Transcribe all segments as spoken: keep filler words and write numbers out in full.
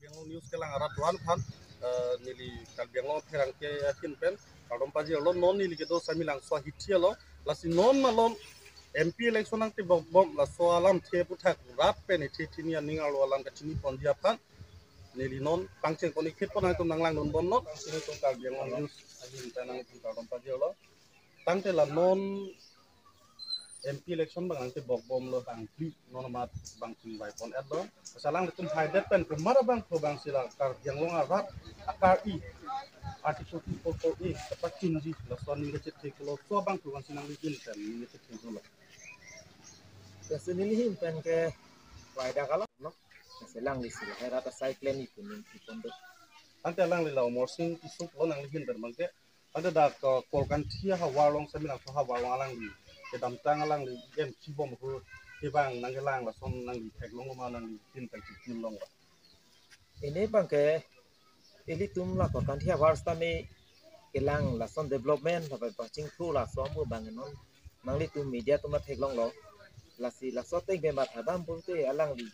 Karbi Anglong News kelang arat do-an aphan, eh, neli Karbi Anglong pherangke ahin pen kardom pajirlo. Non neli kedo Samelangso ahithi along, lasi non malom M P election nangtebok bom, laso alamthe aphuthak rat pen ethe thini aning arlo alam kachini ponji aphan neli non pangcheng pon-ik pon nangtum nanglangdun bomnon. Pangcheng tum Karbi Anglong News ahin pen nangtum kardom pajirlo. Tangte la non M P election abang nangtebok bomlo, bang phli non amat bang chingvai pon-etlo. Lasi alanglitum haidet pen komat abang ko bang si la Karbi Anglong arat akari Article two four four A kapachunji, laso aning kachethe koloso abang ko bang si nangli ahin pen ning kachethe dolo. Lasi neli ahin pen ke waida kalo, no? Lasi alangli si lahai rat asai klem-ik pu ning pi pon do. Tangte alangli la Amarsing Tisso lo nangli ahin pen abang ke. Tangte dak, eh, Kolkanthi ahavar along, Samelangso ahavar along alangli kedamtang alangli E M chibom ahut kevang nangkelang lason nangli theklonglo ma, nangli ahin pen chikil longlo? Pini abang ke ilitum la Kolkanthi ahavar sitame kelang lason development lapen pachingthur lason pu abang non nanglitum media atum ta theklonglo. Lasi laso ateng pen matha dam pulote alangli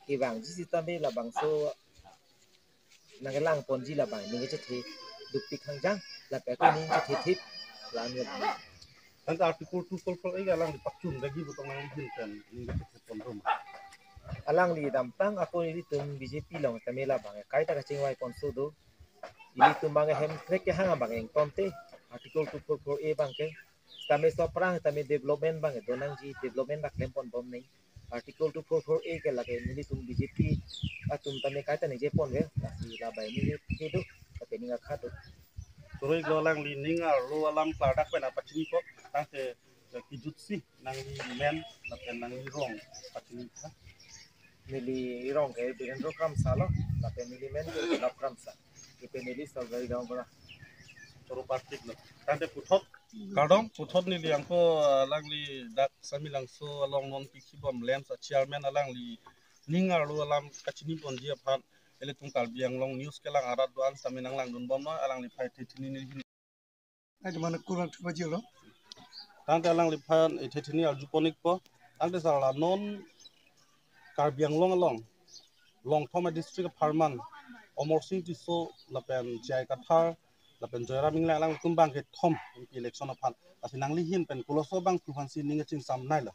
kevangji sitame labangso nangkelang ponji labang ning kachethe dukpik hangjang, lapen ako ning chethe thip la-an. Tangte Article two four four A alangli pachun lagi pu tong nangli ahin pen ning kachethe pon rum? Alangli damtang ako ilitum B J P along tame labang kaita kachingvai ponso do. Ilitum abang Hemprek kehang abang ingtonte Article two four four A abang ke sitame so aphrang sitame development abang do nangji, development dak klem pon bom nang. Article two four four A ke lake nelitum B J P atum tame kaita ningje pon ke, lasi labang neli kedo, tapi ning akha do. Choro-iklo alangli ning arlo alam klardak pen apachini ko, tangte, eh, kejutsi nangli men lapen nangli rong pachini tha. Neli rong ke Birendra Kramsa lo, lapen neli men ke Gulab Kramsa. Ipe neli Salgari Gaon Bura. Choro parpiklo. Tangte puthot, kardom, puthot neli angko, ah, alangli dak Samelangso along non kikibom LAMPS a chairman alangli ning arlo alam kachini ponji aphan ilitum Karbi Anglong News kelang arat do-an sitame nanglangdun bomnon, alangliphan ethe thini neli ahin. Ai, di mana kurang thuba jilo. Tangte alangliphan ethe thini arju pon-ikpo. Tangte sar la non Karbi Anglong along, Longthom a-district apharman Amarsing Tisso lapen J I Kathar lapen Joyram Engleng alangtum abang kethom M P election aphan. Lasi nangli ahin pen koloso abang pu aphan si ning kachingsam nailo?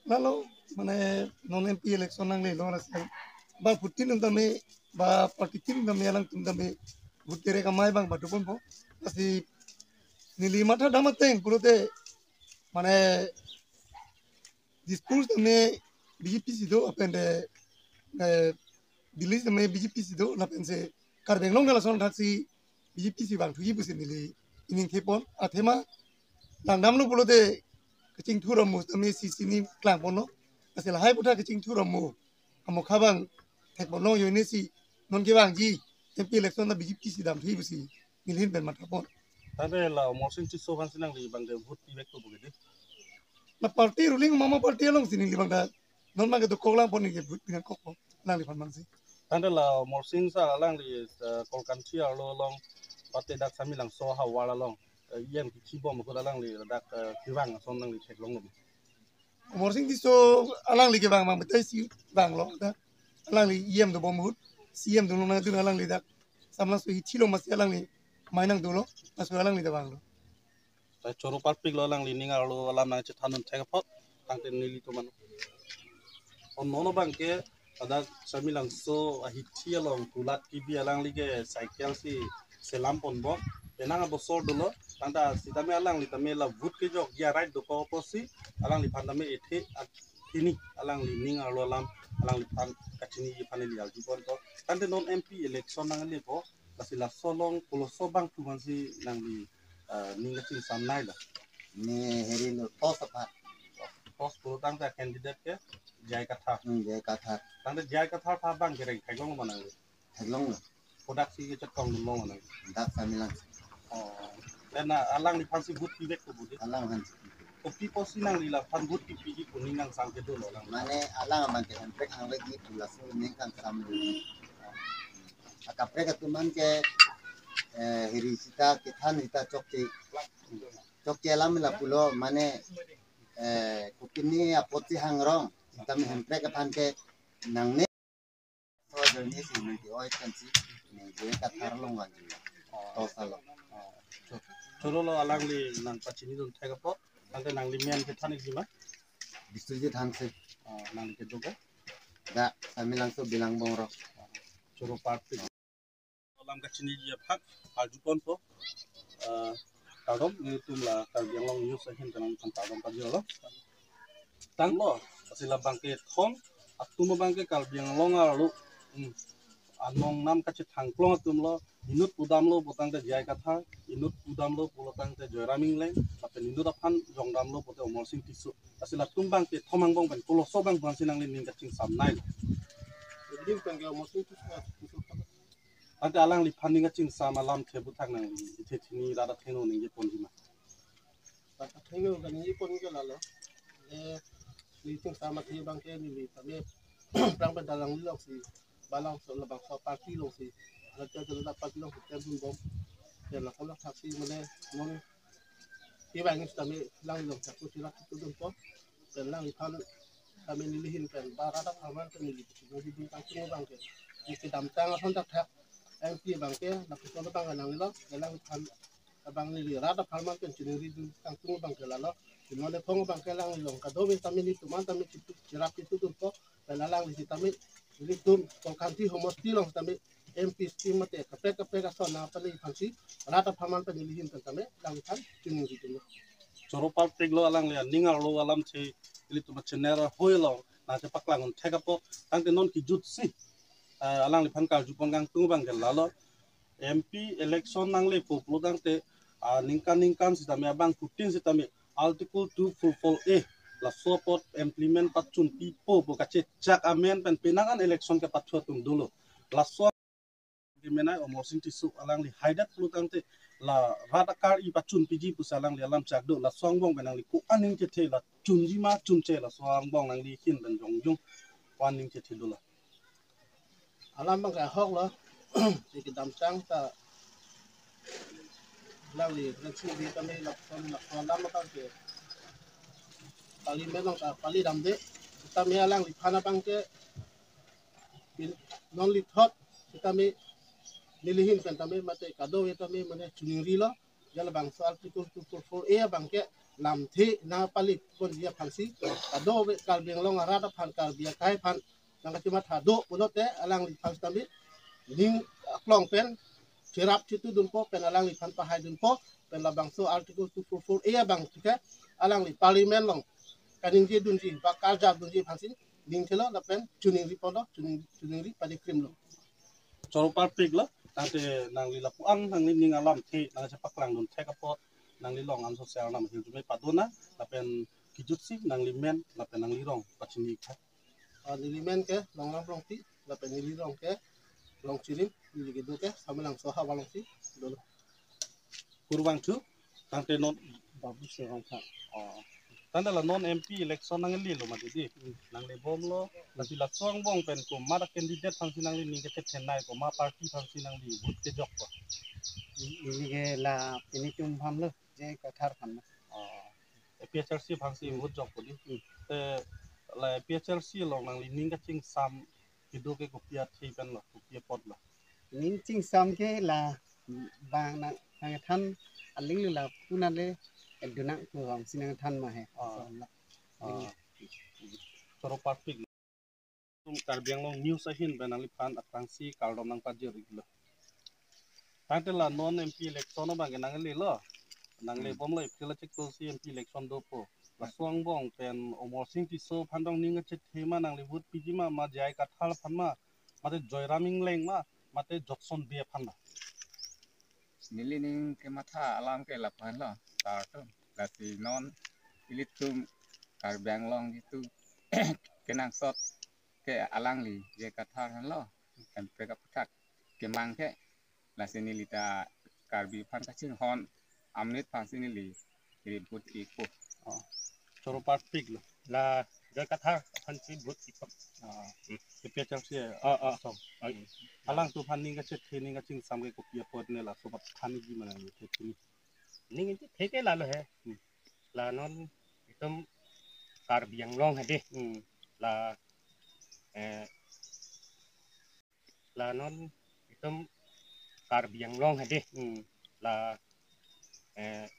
Lalo, mane non M P election nanglelo lasi bang phutin atum tame, ba party tin tame, alangtum tame vote kere kamai abang ba do ponpo. Lasi neli matha dam ateng pulote, mane Dispur tame B J P si do, lapen de, eh, Delhi tame B J P si do, lapensi Karbi Anglong ke lason thaksi B J P si vangthuji pusi neli ining thepon. Athema langdamlo pulote kachingthur amo tame si sini klangponlo. Lasi lahai aphuthak kachingthur amo, amo khabang thekponlo, ajoinesi non kevangji M P election ta B J P si damthuji pusi neli ahin pen mathapon. Tangte la Amarsing Tisso aphan si nangli abang ke vote pivek to bukedi? Na party ruling mama party along si neli abang ta non abang ke dokok lang pon neli ke vote pinangkokpo, alangliphan abang si. Tangte la Amarsing sar alangli, eh, Kolkanthi arlo along, pate dak Samelangso ahavar along, eh, E M kikibom ahut alangli dak, eh, kevang ason nangli theklonglo? Amarsing Tisso alangli kevang abang betai si vanglo, dak alangli E M dobom ahut, C E M dolo nangdun alangli dak Samelangso ahithi along masi alangli mai nangdolo, laso alangli ta vanglo. Ta choro parpiklo alangli ning arlo alam nangchethan un thek apot, tangte nelitum an. O non abang ke dak Samelangso ahithi along kulat kibi alangli ke cycle si selam ponbom. Penang abosor dolo, tangte sitame alangli tame la vote kejokji a-right dokok apotsi alangliphan tame ethe a-, thini alangli ning arlo alam alangliphan kachiniji aphan neli arju ponpo. Tangte non M P election nanglelo, lasi laso along koloso abang pu aphan si nangli, eh, ning kachingsam nailo? Ne heri lo, toss aphan. Toss pulo tangte candidate ke J I Kathar. Hmm, J I Kathar. Tangte J I Kathar aphan abang ke reng theklong ma nangli? Theklonglo. Kodaksi kechetongdun long ma nangli? Dak Samelangso. Oh. Te na alangliphan si vote pivek to budi? Alangphan si. Kopi apotsi nangli laphan vote kipiji pu ning kangsam kedo lo alang? Mane alang abang ke Hemprek hangvekji pu laso ning kangsam lo. Akaprek atum an ke, eh, heri sita kethan sita chokche. Chokche alam lapulo, mane, eh, kopine apotsi hangrong, sitame Hemprek aphan ke nangne. So journey si nang ke-oi kan si, nang ke Kathar along kan si. Oh. Tosa lo. Oh. Cho-, choro lo alangli nangpachinidun thek apot, tangte nangli men kethan-ikji ma? Biswajit Hanse. Oh, nangli kedo ke? Da, Samelangso Bilangbong Ro. Choro parpik. Alam kachiniji aphan arjuponpo, eh, kardom, nelitum la Karbi Anglong News ahin pen nangphan kardom pajirlo. Tanglo, lasi labang kethom atum abang ke Karbi Anglong arlo, hmm, anong nam kachethangklong atum lo, inut pudamlo pulotangte J I Kathar, inut pudamlo pulotangte Joyram Engleng, lapen inut aphan jongdamlo pulote Amarsing Tisso. Lasi latum abang kethom angbong pen koloso abang aphansi nangli ning kachingsam nai lo? Evening pen ke Amarsing Tisso, Tisso. Ante alangliphan ning kachingsam alamthe aphuthak nangli ithe thini rat athengno ningjeponji ma? Rat athengno kaningjeponji ke lalo. Eh, neli chingsam athe abang ke neli tame prang pen ta alanglilongsi, balangso labangso party alongsi, rat athengno ta party alongsi term dunbom. Pen lason thaksi mane non kevang sitame alanglilong chakku chirap chitudunpo. Pen alangliphan tame neli ahin pen ba rat apharman pen neli chingri dun kangtung abang ke. Neli kedamtang ason thakthak M P abang ke, lapuson abang ke nanglilo, alangliphan abang neli rat apharman pen chiningri dun kangtung abang ke lalo. Chinone phong abang ke alanglilong kadokave tame nelitum an tame chitu, chirap chitudunpo, pen alangli sitame nelitum Kongkanthi homosti along tame M P scheme mate kaprek kaprek ason nangpale aphansi rat apharman pen neli ahin pen tame alangliphan chiningri dunlo. Choro parpik lo, alangli aning arlo alamthe ilitum channel ahoi along nangchepaklang un thek apot, tangte non kejutsi, eh, alangliphan karjupon kangtung abang ke lalo. M P election nangle po pulotangte, ah, ningkan ningkan sitame abangphutin sitame Article two four four A laso apot implement pachunpipo pu kachechak amen pen penang an election kepathu atum dolo. Laso menai Amarsing Tisso alangli haidet pulotangte la rat akar-i pachunpiji pusi alangli alam chak do. Laso angbong pen nangli ko-an ning kethe, la chunji ma chunche, laso angbong nangli ahin pen jongjong ko-an ning kethe dolo? Alam abang ke ahok lo. Neli kedamtang ta alangli rengsi di kami lapuson lapuson alam abang ke parliament along ta pali damde. Tame alangliphan abang ke pin-, non lithot sitame neli ahin pen tame mate kadokave tame mane chiningrilo. Jala bangso Article two four four A abang ke lamthe nangpaleponji aphansi kadokave Karbi Anglong arat aphan, Karbi akai aphan nangkachimatha do pulote alangliphan sitame ning aklong pen chirap chitudunpo pen alangliphan pahaidunpo, pen labangso Article two four four A abang ke alangli parliament along kaningjedunji ba karjapdunji aphansi ning thelo lapen chiningriponlo, chining, chiningri padikrimlo. Choro parpik lo, tangte nangli lapu-an nangli ning alamthe nangchepaklang dun thek apot, nangli along an social nam ahirjume padona, lapen kejutsi nangli men lapen nangli rong pachini tha. Ah, neli men ke Longram Rongpi, lapen neli rong ke Rongchirim, neli kedo ke Samelangso havar alongsi dolo. Kurvangthu, tangte non Babu Singh Rongphar. Oh. Tangte la non M P election nanglelo ma didi. Hmm. Nanglebomlo, lasi laso angbong pen komat a-candidate aphansi nangli ning kachethenei, komat party aphansi nangli vote kejokpo? Neli ke la pini atum aphan lo, J I Kathar aphan lo. Oh. A P H L C aphansi, hmm, vote jokpo di. Hmm. Te la A P H L C along nangli ning kachingsam kedo ke kopi athe pen lo, kopi apot lo? Ning chingsam ke la bang nang, nangthan aling lo, la punale edunang pu hongsi nangthan ma he. Ah. So, la, ah, aling lo. Choro parpik. Tum Karbi Anglong News ahin pen nangliphan aphrangsi kardom nangpajir-iklo. Tangte la non M P election abang ke nanglelo. Nanglebomlo, April achiklo si M P election dopo. Laso angbong pen Amarsing Tisso aphan tong ning kachethe ma, nangli vote piji ma, ma J I Kathar aphan ma, mate Joyram Engleng ma, mate Jotson Bey aphan ma? Neli ning kematha alam ke lapu-an lo, sir atum. Lasi non ilitum Karbi Anglong jitu kenangsot ke alangli J I Kathar aphan lo, kan kaprek aphuthak kemang ke, lasi neli ta Karbi aphan kachinghon amonit aphansi neli, neli vote-ikpo. Oh. Choro parpik lo. La J I Kathar aphansi vote-ikpo. Ah. Hmm. A P H L C. Ah, ah. Song. Ah. Hmm. Alangtum aphan ning kachethe, ning kachingsam ke kopi apot ne, laso aphan thanji ma nangli kethe thini? Ning kachethe ke lalo he. Hmm. La non itum Karbi Anglong he dei. Hmm. La, eh, La non itum Karbi Anglong hadi. Hmm. La eh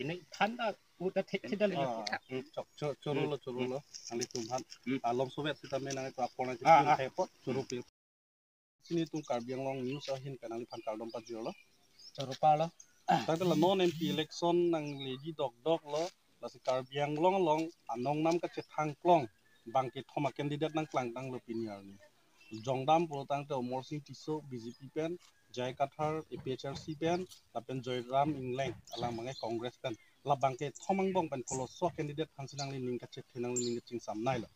ini thanda udah thek thedal ya. Oh, hmm. Chok, chok, choro lo, choro lo. Nanglitum aphan. Hmm. Alom soviet sitame nangtum apor nang Ah, ah. Thepot, choro pil. Pini itum Karbi Anglong News ahin pen nangliphan kardom pajirlo. Choro palo. Tangte la non M P election nangleji dokdok lo. Lasi Karbi Anglong along anong nam kachethang klong bangkethom a candidate nangklang tanglo pini arni. Jongdam pulo tangte Amarsing Tisso B J P pen, J I Kathar A P H L C pen, lapen Joyram Engleng alang abangke Congress pen. La bangkethom angbong pen koloso candidate aphansi nanglining kachethe nanglining kachingsamnei lo.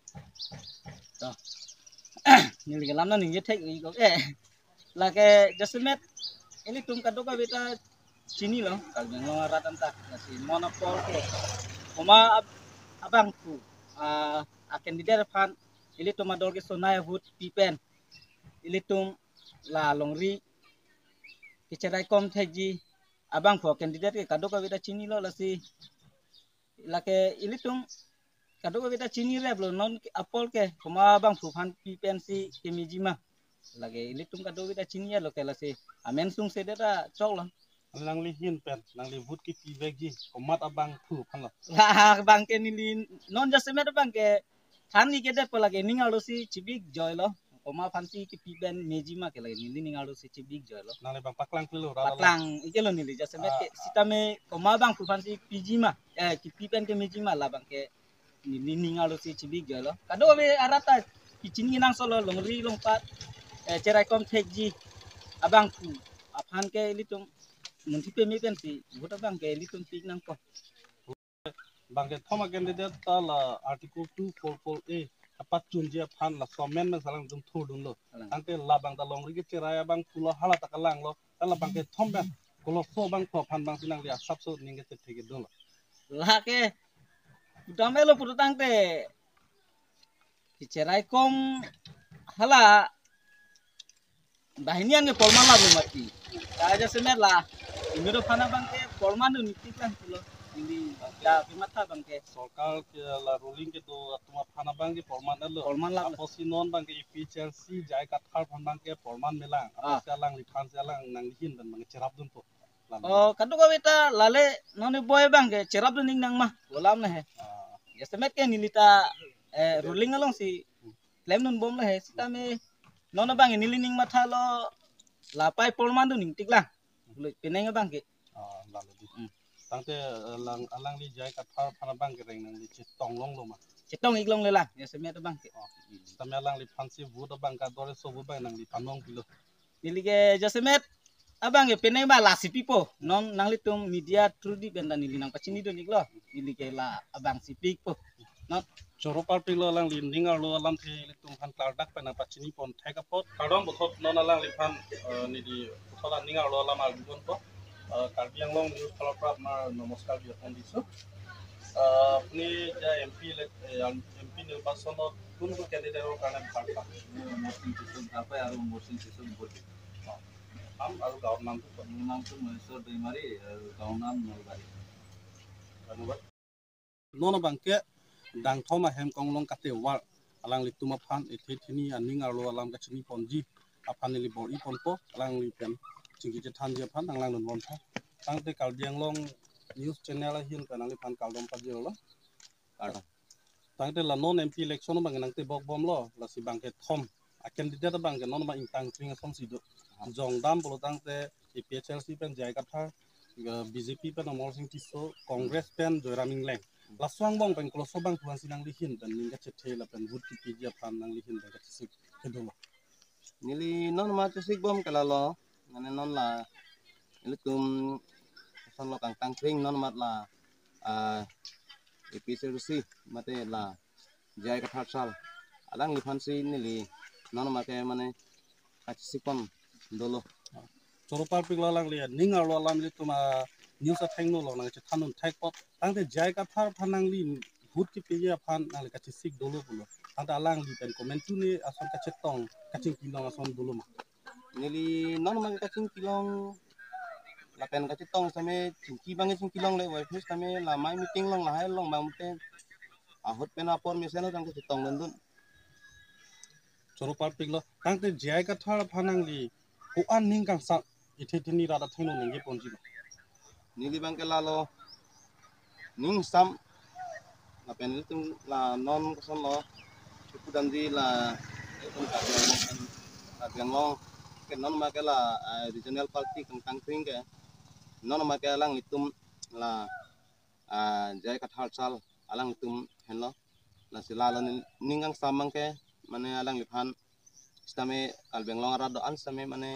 To. Neli ke lam nangning je thek ni ko ke. Lake jasemet ilitum kadokave ta chinilo, Karbi Anglong arat anta, lasi non apor ke. Komat ab-, abangphu, ah, a candidate aphan, ilitum ador kesonei vote pi pen. Ilitum la longri kecheraikom thekji abangphu candidate ke kadokave ta chinilo lasi. Lake ilitum kadokave ta chini rep lo non apor ke komat abangphu aphan pi pensi kemeji ma. Lake ilitum kadokave ta chinilo ke lasi amen sungsedet ta choklo. Nangli ahin pen, nangli vote kipivekji, komat abangphu aphan lo. La abangke neli non jasemet abangke than ni kedet po lake ning arlosi chibik joilo. Komat aphansi kipi pen meji ma ke lake neli ning arlosi chibik joilo. Nangli abang paklang pilo, rara lo. Paklang, ikelo neli jasemet ke Ah, ah. Sitame komat abangphu aphansi piji ma, eh, kipi pen kemeji ma la abangke neli ning arlosi chibik joilo. Kadokave arat ta kechini nangso lo longri longpat, eh, cheraikom thekji abangphu aphan ke ilitum munthi peme pensi vote abangke ilitum pik nangpo. Bangkethom a candidate ta la Article two four four A kapachunji aphan laso amendment alangtum thurdunlo. Alang. Tangte la abang ta longri kecherai abangphu lo hala ta kalanglo. Ta la bangkethom pen koloso abangphu aphan abangsi nangli asapso ning kachethe kedunlo. Lake utamelo pulo tangte kecheraikom hala banghini an ke porman lap lo mati. Ta jasemet la inut aphan abangke porman do nangtik lang pulo. Neli ta kematha abangke. Sorkar ke la ruling kedo atum aphan abangke porman lo. Porman lap lo. Apotsi non abangke A P H L C J I Kathar aphan abangke porman melang. Ah. Apotsi alangliphansi alang nangli ahin pen abangke cherapdunpo. Lalo. Oh, kadokave ta lale non e boy abangke cherapdun ning nang ma. Volam na he. Ah. Jasemet ke neli ta, eh, ruling alongsi klemdunbom lo he. Sitame non abang neli ning mathalo lapai porman do nangtik lang. Lo penang abangke. Ah, lalo di. Hmm. Tangte, eh, alang, alangli J I Kathar aphan abangke reng nangli chetong longlo ma. Chetong ik longle lang, jasemet abangke. Oh. Sitame alangliphansi vote abangke ador eso vote abang nangli panong pilo. Neli ke jasemet abangke penang ba lasi pipo. Non nanglitum media through di pen ta neli nangpachinidun iklo. Neli ke la abangsi pikpo. Non. Choro parpiklo alangli ning arlo alamthe ilitum aphan klardak pen nangpachinipon thek apot. Kardom puthot non alangliphan, eh, neli puthot aning arlo alam arjuponpo. Eh, Karbi Anglong News phalok aphrang apnar নমস্কাৰ জ্ঞাপন দিছোঁ। Eh, আপুনি এতিয়া M P ইলেক-, eh, M P নিৰ্বাচনত কোনটো কেণ্ডিডেটৰ কাৰণে ভাল পায়? মই অমৰসিং টিচৌক ভাল পায় আৰু অমৰসিং টিচৌক ভোট দিম। নাম আৰু গাঁৱৰ নামটো কওক। মোৰ নামটো মহেশ্বৰ দৈমাৰী আৰু গাঁৱৰ নাম নলবাৰী। ধন্যবাদ। Non abangke dangthom ahem konglong katevar alanglitum aphan ethe theni aning arlo alam kachiniponji aphan neli bor-iponpo alangli pen chingki chethanji aphan nanglang dunbomtha. Tangte Karbi Anglong News Channel ahin pen nangliphan kardom pajirlo. Kardom. Tangte la non M P election abang nangtebokbomlo, lasi bangkethom a candidate abangke non ma ingtang kring asonsi do. Aha. Jongdam pulo tangte A P H L C pen J I Kathar, eh, B J P pen Amarsing Tisso, Congress pen Joyram Engleng. Laso angbong pen koloso abangphu aphansi nangli ahin pen ning kachethe lapen vote kipiji aphan nangli ahin pen kachesik kedo ma? Neli non ma chesikbom ke lalo, mane non la ilitum asonlo kangtang kring non mat la, ah, A P H L C mate la J I Kathar sir alangliphansi neli non ma ke mane kachesikpon dolo. Choro parpiklo alangli aning arlo alam ilitum a news athengno along nangchethandun thek apot. Tangte J I Kathar aphan nangli vote kipiji aphan nangli kachesik dolo pulo. Tangte alangli pen komantu ne ason kachetong kachingki long ason dolo ma? Neli non ma kachingki long lapen kachetong sitame chingki abang chingki longle, wai phis tame la mai meeting along lahai along abangte ahut pen apor mesen ahut abang kachetong dundun. Choro parpiklo. Tangte J I Kathar aphan nangli ko-an ning kangsam, ithe theni rat athengno ningje ponji ma? Neli abang ke lalo ning sam, lapen ilitum la non kosonlo, chepudamji la, ilitum Karbi Anglong, Karbi Anglong ke non ma ke la, ah, regional party kangtang kring ke, non ma ke alanglitum la, ah, J I Kathar sal alanglitum henlo. Lasi lalo ning, ning kangsam abang ke mane alangliphan sitame Karbi Anglong arat do-an sitame mane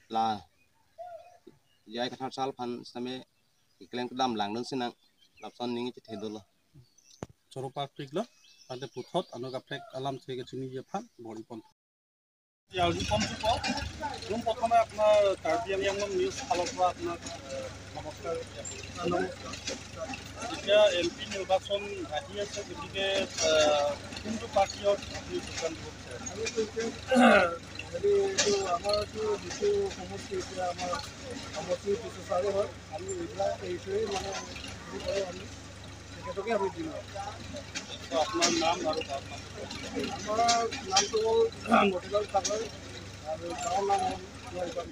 la J I Kathar sal aphan sitame keklem kedam langdun sinang, lapuson ning chethe dolo. Choro parpiklo, tangte puthot anut kaprek alam si kachiniji aphan bor-i pon. ইয়াৰ ৰূপম ফুকন। পোন প্ৰথমে আপোনাৰ কাৰ্বি আংলং নিউজ ফালৰ পৰা আপোনাক, এ, নমস্কাৰ জ্ঞাপন কৰিছোঁ। নমস্কাৰ। এতিয়া এম পি নিৰ্বাচন আহি আছে, গতিকে, এ, কোনটো পাৰ্টিত আপুনি যোগদান দিব বিচাৰে? আমি তো এতিয়া, হেৰি, এইটো আমাৰতো যিটো সমষ্টি, এতিয়া আমাৰ সমষ্টি বিশ্বচাৰী হয়, আমি এইবিলাক এইটোৱেই মানে হেৰি কৰোঁ আমি। তেখেতকে আমি দিম আৰু। তো আপোনাৰ নাম আৰু গাঁৱৰ নাম? আমাৰ নামটো হ'ল মতিলাল ঠাকুৰ আৰু গাঁৱৰ নাম হ'ল জয়বাৰী।